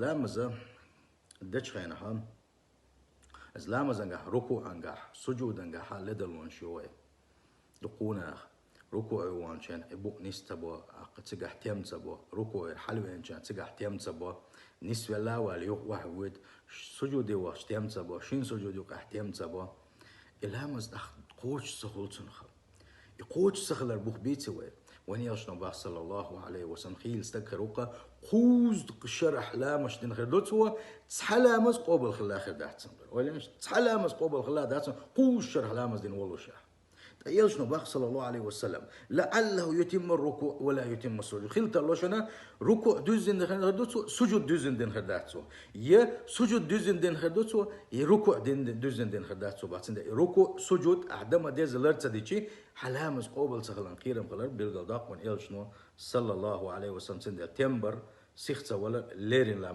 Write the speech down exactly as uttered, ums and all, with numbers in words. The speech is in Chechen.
Ламаза дечхайна хьа, из ламазангахь, рукуӀангахь, сужудангахь ледалонаш йой. Дукхунах рукуӀ ванчен и букъ нис ца бо, аккха цигахь тем ца бо, рукуӀ эр хьалвенчен цигахь тем ца бо, нисвелла вал юх вахь вуд, сужуде вахч тем ца бо, шин сужуд юкъахь тем ца бо. И ламаз тӀах кхочуш ца хул цунах. И кхочуш ца хилар бух бийци вай. Ван Элчано бах, саллаллаху алейхи ва саллям, хийла стаг хир вукха, кхузткъа шарахь ламазаш дин хир ду цо, цхьа ламаз къобал хилла хир дац цун. Ойла еш, цхьа ламаз къобал хилла дац цун, кхузткъа шарахь ламаз дин волуша. Ткъа Элчано бах, саллаллаху алейхи ва саллям, «Лааллаху ютимму рукуӀ ва ла ютимму сужуд». Хила тарло шуна, рукуӀ дуьззина дин хир ду цо, сужуд дуьззина дин хир дац цо. Я сужуд дуьззина дин хир ду цо, я рукуӀ дин, дуьззина дин хир дац цо бах. Цундела рукуӀ, сужуд ахь дан ма деза лар ца дичи, хьа ламаз къобал ца хилан кхерам хилар билгал даккха ван Элчано, саллаллаху алейхи ва саллям, цундела тем бар, сих ца валар, леррина ламаз.